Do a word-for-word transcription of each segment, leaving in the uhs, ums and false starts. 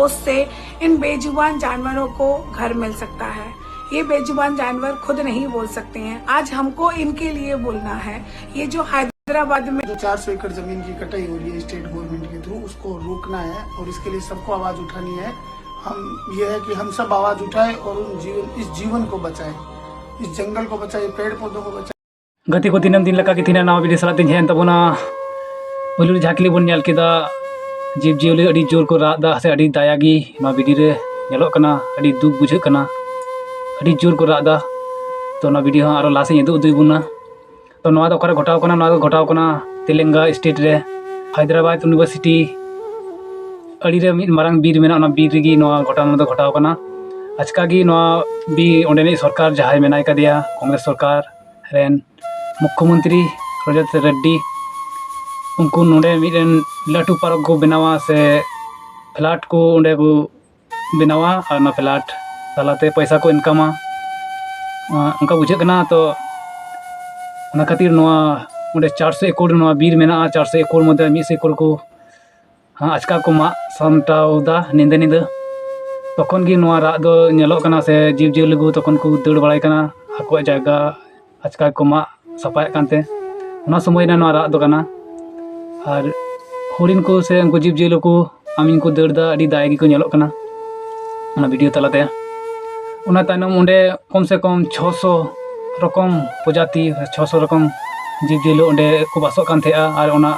उससे इन बेजुबान जानवरों को घर मिल सकता है। ये बेजुबान जानवर खुद नहीं बोल सकते हैं, आज हमको इनके लिए बोलना है। ये जो हैदराबाद में जो चार सौ एकड़ जमीन की कटाई हो रही है स्टेट गवर्नमेंट के थ्रू, उसको रोकना है और इसके लिए सबको आवाज उठानी है। हम ये है कि हम सब आवाज उठाएं और उन जीवन इस जीवन को बचाएं, इस जंगल को बचाएं, पेड़ पौधों को बचाएं। ᱜᱟᱛᱮ ᱠᱚ, ᱫᱤᱱᱟᱹᱢ ᱫᱤᱱ ᱞᱮᱠᱟ ᱜᱮ ᱛᱮᱦᱮᱧ ᱱᱟᱣᱟ ᱵᱷᱤᱰᱤᱭᱳ ᱥᱟᱞᱟᱜ ᱛᱮᱧ ᱦᱮᱡ ᱮᱱ ᱛᱟᱵᱚᱱᱟ᱾ ᱯᱳᱭᱞᱳ ᱨᱮ ᱡᱟᱦᱟᱸ ᱠᱤᱞᱤᱯ ᱵᱚᱱ ᱧᱮᱞ ᱠᱮᱫᱟ, ᱡᱤᱵᱽ ᱡᱤᱭᱟᱹᱞᱤ ᱟᱹᱰᱤ ᱡᱳᱨ ᱠᱚ ᱨᱟᱜ ᱮᱫᱟ ᱥᱮ ᱟᱹᱰᱤ ᱫᱟᱭᱟ ᱜᱮ ᱱᱚᱣᱟ ᱵᱷᱤᱰᱤᱭᱳ ᱨᱮ ᱧᱮᱞᱚᱜ ᱠᱟᱱᱟ, ᱟᱹᱰᱤ ᱫᱩᱠ ᱵᱩᱡᱷᱟᱹᱜ ᱠᱟᱱᱟ, ᱟᱹᱰᱤ ᱡᱳᱨ ᱠᱚ ᱨᱟᱜ ᱮᱫᱟ᱾ ᱛᱚ ᱚᱱᱟ ᱵᱷᱤᱰᱤᱭᱳ ᱦᱚᱸ ᱟᱨᱚ ᱞᱟᱦᱟ ᱥᱮᱫ ᱤᱧ ᱩᱫᱩᱜ ᱤᱫᱤ ᱵᱚᱱᱟ᱾ ᱛᱚ ᱱᱚᱣᱟ ᱫᱚ ᱚᱠᱟᱨᱮ ᱜᱷᱚᱴᱟᱣ ᱠᱟᱱᱟ? ᱱᱚᱣᱟ ᱫᱚ ᱜᱷᱚᱴᱟᱣ ᱠᱟᱱᱟ ᱛᱮᱞᱮᱝᱜᱟ ᱥᱴᱮᱴ ᱨᱮ, ᱦᱟᱭᱫᱨᱟᱵᱟᱫᱽ ᱤᱭᱩᱱᱤᱵᱷᱟᱨᱥᱤᱴᱤ ᱟᱲᱮ ᱨᱮ ᱢᱤᱫ ᱢᱟᱨᱟᱝ ᱵᱤᱨ ᱢᱮᱱᱟᱜᱼᱟ, ᱚᱱᱟ ᱵᱤᱨ ᱨᱮᱜᱮ ᱱᱚᱣᱟ ᱜᱷᱚᱴᱚᱱᱟ ᱫᱚ ᱜᱷᱚᱴᱟᱣ ᱠᱟᱱᱟ᱾ ᱟᱪᱠᱟ ᱜᱮ ᱱᱚᱣᱟ ᱵᱤᱨ, ᱚᱸᱰᱮᱱᱤᱡ ᱥᱚᱨᱠᱟᱨ ᱡᱟᱦᱟᱸᱭ ᱢᱮᱱᱟᱭ ᱠᱟᱫᱮᱭᱟ, ᱠᱚᱝᱜᱨᱮᱥ ᱥᱚᱨᱠᱟᱨ ᱨᱮᱱ ᱢᱩᱠᱠᱷᱚᱢᱚᱱᱛᱨᱤ ᱨᱚᱡᱚᱛ ᱨᱮᱰᱰᱤ, ᱩᱱᱠᱩ ᱱᱚᱰᱮ ᱢᱤᱫᱴᱮᱱ ᱞᱟᱹᱴᱩ ᱯᱟᱨᱠ ᱠᱚ ᱵᱮᱱᱟᱣᱟ ᱥᱮ ᱯᱷᱞᱮᱴ ᱠᱚ ᱚᱸᱰᱮ ᱠᱚ ᱵᱮᱱᱟᱣᱟ ᱟᱨ ᱚᱱᱟ ᱯᱷᱞᱮᱴ ᱛᱟᱞᱟᱛᱮ ᱯᱚᱭᱥᱟ ᱠᱚ ᱤᱱᱠᱟᱢᱟ, ᱚᱱᱠᱟ ᱵᱩᱡᱷᱟᱹᱜ ᱠᱟᱱᱟ᱾ ᱛᱚ ᱚᱱᱟ ᱠᱷᱟᱹᱛᱤᱨ ᱱᱚᱣᱟ ᱚᱸᱰᱮ ᱪᱟᱨᱥᱚ ᱮᱠᱚᱨ ᱱᱚᱣᱟ ᱵᱤᱨ ᱢᱮᱱᱟᱜᱼᱟ, ᱪᱟᱨᱥᱚ ᱮᱠᱚᱨ ᱢᱚᱫᱽᱫᱷᱮ ᱢᱤᱫᱥᱚ ᱮᱠᱚᱨ ᱠᱚ ᱦᱮᱸ, ᱟᱪᱠᱟ ᱠᱚ ᱢᱟᱜ ᱥᱟᱢᱴᱟᱣ ᱮᱫᱟ ᱧᱤᱫᱟᱹ ᱧᱤᱫᱟᱹ᱾ ᱛᱚᱠᱷᱚᱱ ᱜᱮ ᱱᱚᱣᱟ ᱨᱟᱜ ᱫᱚ ᱧᱮᱞᱚᱜ ᱠᱟᱱᱟ ᱥᱮ ᱡᱤᱵᱽ ᱡᱤᱭᱟᱹᱞᱤ ᱠᱚ ᱛᱚᱠᱷᱚᱱ ᱠᱚ ᱫᱟᱹᱲ ᱵᱟᱲᱟᱭ ᱠᱟᱱᱟ ᱟᱠᱚᱣᱟᱜ ᱡᱟᱭᱜᱟ ᱟᱪᱠᱟ ᱠᱚ ᱢᱟᱜ ᱥᱟᱯᱷᱟᱭᱮᱫ ᱠᱟᱱᱛᱮ᱾ ᱚᱱᱟ ᱥᱚᱢᱚᱭ ᱨᱮ ᱱᱚᱣᱟ ᱨᱟᱜ ᱫᱚ ᱠᱟᱱᱟ᱾ ᱟᱨ ᱦᱚᱨᱤᱱ ᱠᱚ ᱥᱮ ᱩᱱᱠᱩ ᱡᱤᱵᱽ ᱡᱤᱭᱟᱹᱞᱤ ᱠᱚ ᱟᱢᱤᱱ ᱠᱚ ᱫᱟᱹᱲ ᱮᱫᱟ, ᱟᱹᱰᱤ ᱫᱟᱭᱟ ᱜᱮᱠᱚ ᱧᱮᱞᱚᱜ ᱠᱟᱱᱟ ᱚᱱᱟ ᱵᱷᱤᱰᱤᱭᱳ ᱛᱟᱞᱟᱛᱮ᱾ ᱚᱱᱟ ᱛᱟᱭᱱᱚᱢ ᱚᱸᱰᱮ ᱠᱚᱢ ᱥᱮ ᱠᱚᱢ ᱪᱷᱚᱥᱚ ᱨᱚᱠᱚᱢ ᱯᱨᱚᱡᱟᱛᱤ, ᱪᱷᱚᱥᱚ ᱨᱚᱠᱚᱢ ᱡᱤᱵᱽ ᱡᱤᱭᱟᱹᱞᱤ ᱚᱸᱰᱮ ᱠᱚ ᱵᱟᱥᱚᱜ ᱠᱟᱱ ᱛᱟᱦᱮᱸᱜᱼᱟ᱾ ᱟᱨ ᱚᱱᱟ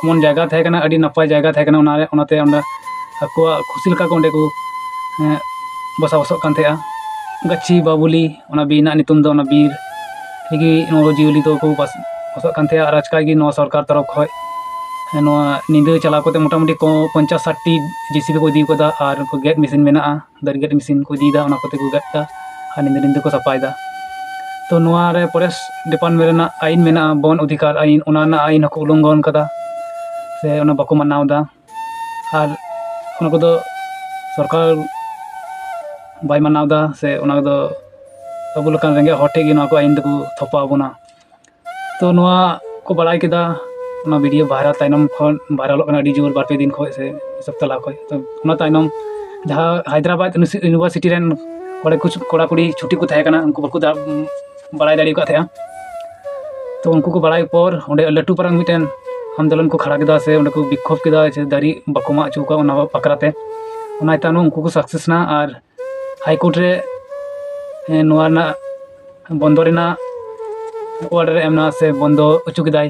ᱮᱢᱚᱱ ᱡᱟᱭᱜᱟ ᱛᱟᱦᱮᱸ ᱠᱟᱱᱟ, ᱟᱹᱰᱤ ᱱᱟᱯᱟᱭ ᱡᱟᱭᱜᱟ ᱛᱟᱦᱮᱸ ᱠᱟᱱᱟ, ᱚᱱᱟ ᱨᱮ, ᱚᱱᱟᱛᱮ ᱚᱸᱰᱮ ᱟᱠᱚᱣᱟᱜ ᱠᱩᱥᱤ ᱞᱮᱠᱟ ᱠᱚ ᱚᱸᱰᱮ ᱠᱚ, ᱮᱸ, ᱵᱚᱥᱚᱵᱟᱥᱚᱜ ᱠᱟᱱ ᱛᱟᱦᱮᱸᱜᱼᱟ᱾ ᱜᱟᱹᱪᱷᱤ ᱵᱟᱵᱩᱞᱤ, ᱚᱱᱟ ᱵᱤᱨ ᱨᱮᱱᱟᱜ ᱧᱩᱛᱩᱢ ᱫᱚ ᱚᱱᱟ ᱵᱤᱨ ᱨᱮᱜᱮ ᱱᱩᱠᱩ ᱡᱤᱭᱟᱹᱞᱤ ᱫᱚᱠᱚ ᱵᱟᱥ-, ᱵᱟᱥᱚᱜ ᱠᱟᱱ ᱛᱟᱦᱮᱸᱜᱼᱟ᱾ ᱟᱨ ᱟᱪᱠᱟ ᱜᱮ ᱱᱚᱣᱟ ᱥᱚᱨᱠᱟᱨ ᱛᱚᱨᱚᱯ ᱠᱷᱚᱡ, ᱮᱸ, ᱱᱚᱣᱟ ᱧᱤᱫᱟᱹ ᱪᱟᱞᱟᱣ ᱠᱟᱛᱮ ᱢᱚᱴᱟᱢᱩᱴᱤ ᱠᱚ ᱯᱚᱧᱪᱟᱥ ᱥᱟᱴ ᱴᱤ ᱡᱮ ᱥᱤ ᱵᱤ ᱠᱚ ᱤᱫᱤ ᱠᱟᱫᱟ ᱟᱨ ᱩᱱᱠᱩ ᱜᱮᱫ ᱢᱮᱥᱤᱱ ᱢᱮᱱᱟᱜᱼᱟ, ᱫᱟᱨᱮ ᱜᱮᱫ ᱢᱮᱥᱤᱱ ᱠᱚ ᱤᱫᱤᱭᱮᱫᱟ, ᱚᱱᱟ ᱠᱚᱛᱮ ᱠᱚ ᱜᱮᱫ ᱮᱫᱟ ᱟᱨ ᱧᱤᱫᱟᱹ ᱧᱤᱫᱟᱹ ᱠᱚ ᱥᱟᱯᱷᱟᱭᱮᱫᱟ᱾ ᱛᱚ ᱱᱚᱣᱟ ᱨᱮ ᱯᱷᱚᱨᱮᱥᱴ ᱰᱤᱯᱟᱨᱴᱢᱮᱱᱴ ᱨᱮᱱᱟᱜ ᱟᱭᱤᱱ ᱢᱮᱱᱟᱜᱼᱟ, ᱵᱚᱱ ᱚᱫᱷᱤᱠᱟᱨ ᱟᱭᱤᱱ, ᱚᱱᱟ ᱨᱮᱱᱟᱜ ᱟᱭᱤᱱ ᱦᱚᱸᱠᱚ ᱩᱞᱞᱚᱝᱜᱷᱚᱱ ᱠᱟᱫᱟ ᱥᱮ ᱚᱱᱟ ᱵᱟᱠᱚ ᱢᱟᱱᱟᱣ ᱮᱫᱟ᱾ ᱟᱨ ᱚᱱᱟ ᱠᱚᱫᱚ ᱥᱚᱨᱠᱟᱨ ᱵᱟᱭ ᱢᱟᱱᱟᱣ ᱮᱫᱟ ᱥᱮ ᱚᱱᱟ ᱠᱚᱫᱚ ᱟᱵᱚ ᱞᱮᱠᱟᱱ ᱨᱮᱸᱜᱮᱡ ᱦᱚᱲ ᱴᱷᱮᱱ ᱜᱮ ᱱᱚᱣᱟ ᱠᱚ ᱟᱭᱤᱱ ᱫᱚᱠᱚ ᱛᱷᱚᱯᱟᱣ ᱵᱚᱱᱟ᱾ ᱛᱚ ᱱᱚᱣᱟ ᱠᱚ ᱵᱟᱲᱟᱭ ᱠᱮᱫᱟ, ᱚᱱᱟ ᱵᱷᱤᱰᱤᱭᱳ ᱵᱷᱟᱭᱨᱟᱞ ᱛᱟᱭᱱᱚᱢ ᱠᱷᱚᱱ, ᱵᱷᱟᱭᱨᱟᱞᱚᱜ ᱠᱟᱱᱟ ᱟᱹᱰᱤ ᱡᱳᱨ, ᱵᱟᱨ ᱯᱮ ᱫᱤᱱ ᱠᱷᱚᱱ ᱥᱮ ᱢᱤᱫ ᱥᱚᱯᱛᱟ ᱞᱟᱦᱟ ᱠᱷᱚᱱ᱾ ᱛᱚ ᱚᱱᱟ ᱛᱟᱭᱱᱚᱢ ᱡᱟᱦᱟᱸ ᱦᱟᱭᱫᱨᱟᱵᱟᱫᱽ ᱤᱭᱩᱱᱤᱵᱷᱟᱨᱥᱤᱴᱤ ᱨᱮᱱ ᱠᱚᱲᱟ ᱠᱩᱪ-, ᱠᱚᱲᱟ ᱠᱩᱲᱤ ᱪᱷᱩᱴᱤ ᱠᱚ ᱛᱟᱦᱮᱸ ᱠᱟᱱᱟ, ᱩᱱᱠᱩ ᱵᱟᱠᱚ ᱫᱟ-, ᱵᱟᱲᱟᱭ ᱫᱟᱲᱮ ᱟᱠᱟᱫ ᱛᱟᱦᱮᱸᱜᱼᱟ᱾ ᱛᱚ ᱩᱱᱠᱩ ᱠᱚ ᱵᱟᱲᱟᱭ ᱯᱚᱨ ᱚᱸᱰᱮ ᱞᱟᱹᱴᱩ ᱯᱟᱨᱟᱝ ᱢᱤᱫᱴᱮᱱ ᱟᱱᱫᱳᱞᱚᱱ ᱠᱚ ᱠᱷᱟᱲᱟ ᱠᱮᱫᱟ, ᱥᱮ ᱚᱸᱰᱮ ᱠᱚ ᱵᱤᱠᱠᱷᱳᱵ ᱠᱮᱫᱟ, ᱥᱮ ᱫᱟᱨᱮ ᱵᱟᱠᱚ ᱢᱟᱜ ᱦᱚᱪᱚ ᱠᱚᱣᱟ ᱚᱱᱟ ᱵᱟᱠᱷᱨᱟ ᱛᱮ᱾ ᱚᱱᱟ ᱛᱟᱭᱱᱚᱢ ᱩᱱᱠᱩ ᱠᱚ ᱥᱟᱠᱥᱮᱥ ᱱᱟ ᱟᱨ ᱦᱟᱭ ᱠᱳᱨᱴ ᱨᱮ, ᱮ, ᱱᱚᱣᱟ ᱨᱮᱱᱟᱜ ᱵᱚᱱᱫᱚ ᱨᱮᱱᱟᱜ ᱚᱨᱰᱟᱨ ᱮ ᱮᱢ ᱱᱟ, ᱥᱮ ᱵᱚᱱᱫᱚ ᱦᱚᱪᱚ ᱠᱮᱫᱟᱭ᱾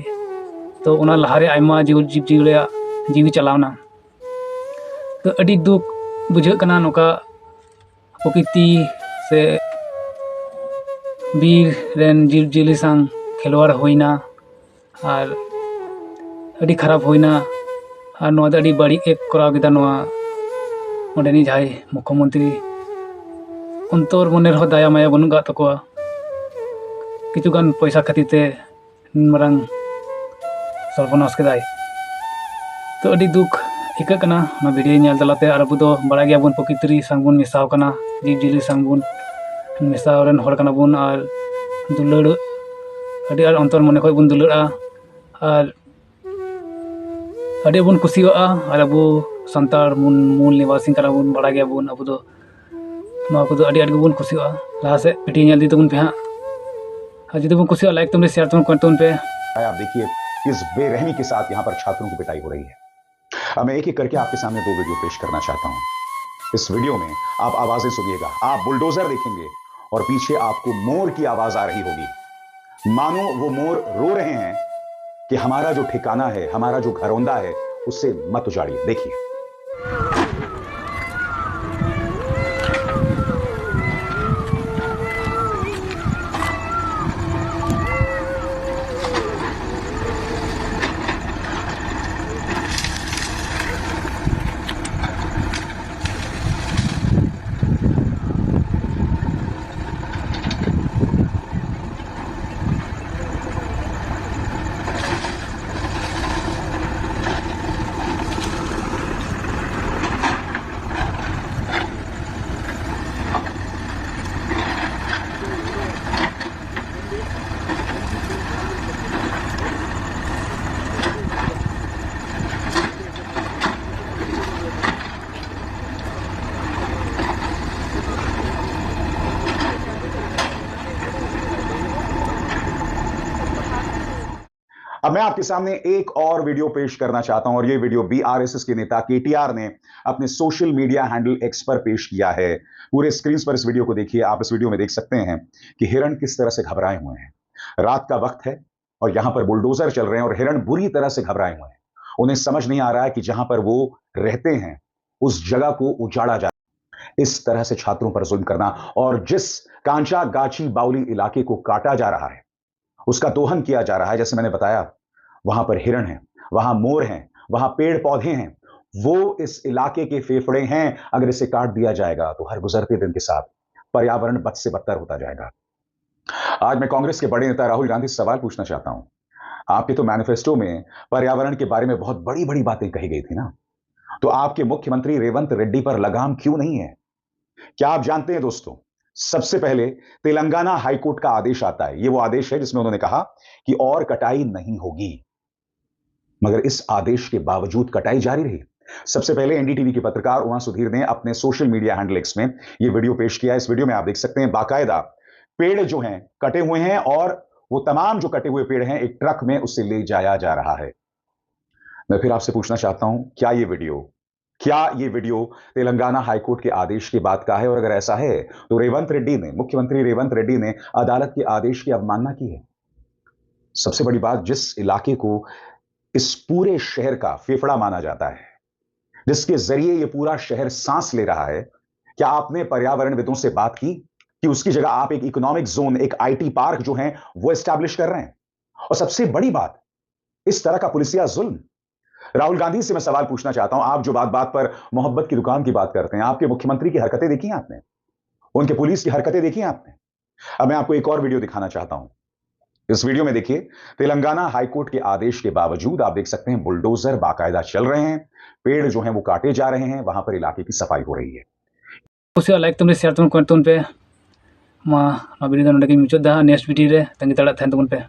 ᱛᱚ ᱚᱱᱟ ᱞᱟᱦᱟᱨᱮ ᱟᱭᱢᱟ ᱡᱤᱣᱤ, ᱡᱤᱵᱽ ᱡᱤᱭᱟᱹᱞᱤᱭᱟᱜ ᱡᱤᱣᱤ ᱪᱟᱞᱟᱣ ᱮᱱᱟ᱾ ᱛᱚ ᱟᱹᱰᱤ ᱫᱩᱠ ᱵᱩᱡᱷᱟᱹᱜ ᱠᱟᱱᱟ, ᱱᱚᱝᱠᱟ ᱯᱨᱚᱠᱨᱤᱛᱤ ᱥᱮ ᱵᱤᱨ ᱨᱮᱱ ᱡᱤᱵᱽ ᱡᱤᱭᱟᱹᱞᱤ ᱥᱟᱶ ᱠᱷᱮᱞᱣᱟᱲ ᱦᱩᱭᱱᱟ᱾ ᱟᱨ ᱟᱹᱰᱤ ᱠᱷᱟᱨᱟᱯ ᱦᱩᱭᱱᱟ᱾ ᱟᱨ ᱱᱚᱣᱟ ᱫᱚ ᱟᱹᱰᱤ ᱵᱟᱹᱲᱤᱡ ᱮ ᱠᱚᱨᱟᱣ ᱠᱮᱫᱟ᱾ ᱱᱚᱣᱟ ᱚᱸᱰᱮᱱᱤᱡ ᱡᱟᱦᱟᱸᱭ ᱢᱩᱠᱷᱚᱢᱚᱱᱛᱨᱤ, ᱚᱱᱛᱚᱨ ᱢᱚᱱᱮ ᱨᱮᱦᱚᱸ ᱫᱟᱭᱟ ᱢᱟᱭᱟ ᱵᱟᱹᱱᱩᱜ ᱟᱠᱟᱫ ᱛᱟᱠᱚᱣᱟ᱾ ᱠᱤᱪᱷᱩᱜᱟᱱ ᱯᱚᱭᱥᱟ ᱠᱷᱟᱹᱛᱤᱨ ᱛᱮ ᱱᱩᱱ ᱢᱟᱨᱟᱝ ᱥᱚᱨᱵᱚᱱᱟᱥ ᱠᱮᱫᱟᱭ᱾ ᱛᱚ ᱟᱹᱰᱤ ᱫᱩᱠ ᱟᱹᱭᱠᱟᱹᱜ ᱠᱟᱱᱟ ᱱᱚᱣᱟ ᱵᱷᱤᱰᱤᱭᱳ ᱧᱮᱞ ᱛᱟᱞᱟᱛᱮ᱾ ᱟᱨ ᱟᱵᱚ ᱫᱚ ᱵᱟᱲᱟᱭ ᱜᱮᱭᱟᱵᱚᱱ, ᱯᱨᱚᱠᱨᱤᱛᱤ ᱥᱟᱶ ᱵᱚᱱ ᱢᱮᱥᱟᱣ ᱠᱟᱱᱟ, ᱡᱤᱵᱽ ᱡᱤᱭᱟᱹᱞᱤ ᱥᱟᱶ ᱵᱚᱱ ᱢᱮᱥᱟ ᱨᱮᱱ ᱦᱚᱲ ᱠᱟᱱᱟ ᱵᱚᱱ᱾ ᱟᱨ ᱫᱩᱞᱟᱹᱲ, ᱟᱹᱰᱤ ᱟᱸᱴ ᱚᱱᱛᱚᱨ ᱢᱚᱱᱮ ᱠᱷᱚᱱ ᱵᱚᱱ ᱫᱩᱞᱟᱹᱲᱟ᱾ ᱟᱨ ᱟᱹᱰᱤ ᱵᱚᱱ ᱠᱩᱥᱤᱭᱟᱜᱼᱟ᱾ ᱟᱨ ᱟᱵᱚ ᱥᱟᱱᱛᱟᱲ ᱢᱩᱞ, ᱢᱩᱞ ᱱᱤᱵᱟᱥᱤ ᱠᱟᱱᱟ ᱵᱚᱱ, ᱵᱟᱲᱟᱭ ᱜᱮᱭᱟᱵᱚᱱ ᱟᱵᱚ ᱫᱚ᱾ ᱱᱚᱣᱟ ᱠᱚᱫᱚ ᱟᱹᱰᱤ ᱟᱸᱴ ᱜᱮᱵᱚᱱ ᱠᱩᱥᱤᱭᱟᱜᱼᱟ᱾ ᱞᱟᱦᱟ ᱥᱮᱫ ᱵᱷᱤᱰᱤᱭᱳ ᱧᱮᱞ ᱤᱫᱤ ᱛᱟᱵᱚᱱ ᱯᱮ ᱦᱟᱸᱜ᱾ ᱟᱨ ᱡᱩᱫᱤ ᱵᱚᱱ ᱠᱩᱥᱤᱭᱟᱜᱼᱟ, ᱞᱟᱭᱤᱠ ᱛᱟᱵᱚᱱ ᱯᱮ, ᱥᱮᱭᱟᱨ ᱛᱟᱵᱚᱱ, ᱠᱚᱢᱮᱱᱴ ᱛᱟᱵᱚᱱ ᱯᱮ᱾ भाई, आप देखिए, किस बेरहमी के साथ यहाँ पर छात्रों की पिटाई हो रही है। अब मैं एक एक करके आपके सामने दो वीडियो पेश करना चाहता हूँ। इस वीडियो में आप आवाजें सुनिएगा, आप बुलडोजर देखेंगे और पीछे आपको मोर की आवाज आ रही होगी, मानो वो मोर रो रहे हैं कि हमारा जो ठिकाना है, हमारा जो घरौंदा है, उसे मत उजाड़िए। देखिए। अब मैं आपके सामने एक और वीडियो पेश करना चाहता हूं और ये वीडियो बीआरएसएस के नेता केटीआर ने अपने सोशल मीडिया हैंडल एक्स पर पेश किया है। पूरे स्क्रीन पर इस वीडियो को देखिए। आप इस वीडियो में देख सकते हैं कि हिरण किस तरह से घबराए हुए हैं। रात का वक्त है और यहां पर बुलडोजर चल रहे हैं और हिरण बुरी तरह से घबराए हुए हैं। उन्हें समझ नहीं आ रहा है कि जहां पर वो रहते हैं उस जगह को उजाड़ा जा रहा है। इस तरह से छात्रों पर जुल्म करना और जिस कांचा गाछी बाउली इलाके को काटा जा रहा है, उसका दोहन किया जा रहा है, जैसे मैंने बताया, वहां पर हिरण है, वहां मोर हैं, वहां पेड़ पौधे हैं। वो इस इलाके के फेफड़े हैं। अगर इसे काट दिया जाएगा तो हर गुजरते दिन के साथ पर्यावरण बद से बदतर होता जाएगा। आज मैं कांग्रेस के बड़े नेता राहुल गांधी से सवाल पूछना चाहता हूं। आपके तो मैनिफेस्टो में पर्यावरण के बारे में बहुत बड़ी बड़ी बातें कही गई थी ना, तो आपके मुख्यमंत्री रेवंत रेड्डी पर लगाम क्यों नहीं है? क्या आप जानते हैं दोस्तों, सबसे पहले तेलंगाना हाईकोर्ट का आदेश आता है। ये वो आदेश है जिसमें उन्होंने कहा कि और कटाई नहीं होगी, मगर इस आदेश के बावजूद कटाई जारी रही। सबसे पहले एनडीटीवी के पत्रकार उमा सुधीर ने अपने सोशल मीडिया हैंडल एक्स में ये वीडियो पेश किया। इस वीडियो में आप देख सकते हैं बाकायदा पेड़ जो हैं कटे हुए हैं और वो तमाम जो कटे हुए पेड़ हैं एक ट्रक में उसे ले जाया जा रहा है। मैं फिर आपसे पूछना चाहता हूं, क्या ये वीडियो क्या ये वीडियो तेलंगाना हाईकोर्ट के आदेश के बाद का है? और अगर ऐसा है तो रेवंत रेड्डी ने, मुख्यमंत्री रेवंत रेड्डी ने अदालत के आदेश की अवमानना की है। सबसे बड़ी बात, जिस इलाके को इस पूरे शहर का फेफड़ा माना जाता है, जिसके जरिए ये पूरा शहर सांस ले रहा है, क्या आपने पर्यावरणविदों से बात की कि उसकी जगह आप एक इकोनॉमिक जोन, एक आईटी पार्क जो है वो एस्टैब्लिश कर रहे हैं? और सबसे बड़ी बात, इस तरह का पुलिसिया जुल्म। राहुल गांधी से मैं सवाल पूछना चाहता हूं, आप जो बात बात पर मोहब्बत की दुकान की बात करते हैं, आपके मुख्यमंत्री की हरकतें देखी हैं आपने? उनके पुलिस की हरकतें देखी हैं आपने? अब मैं आपको एक और वीडियो दिखाना चाहता हूं। इस वीडियो में देखिए, तेलंगाना हाईकोर्ट के आदेश के बावजूद आप देख सकते हैं बुलडोजर बाकायदा चल रहे हैं, पेड़ जो हैं वो काटे जा रहे हैं, वहां पर इलाके की सफाई हो रही है। ᱠᱩᱥᱤᱭᱟᱜ ᱞᱟᱭᱤᱠ ᱛᱟᱵᱚᱱ ᱯᱮ, ᱥᱮᱭᱟᱨ ᱛᱟᱵᱚᱱ, ᱠᱚᱢᱮᱱᱴ ᱛᱟᱵᱚᱱ ᱯᱮ᱾ ᱢᱟ, ᱱᱚᱣᱟ ᱵᱷᱤᱰᱤᱭᱳ ᱫᱚ ᱱᱚᱰᱮ ᱜᱮᱧ ᱢᱩᱪᱟᱹᱫ ᱫᱟ᱾ ᱱᱮᱠᱥᱴ ᱵᱷᱤᱰᱤᱭᱳ ᱨᱮ ᱛᱟᱺᱜᱤ ᱛᱟᱲᱟᱜ ᱛᱟᱦᱮᱱ ᱛᱟᱵᱚᱱ ᱯᱮ᱾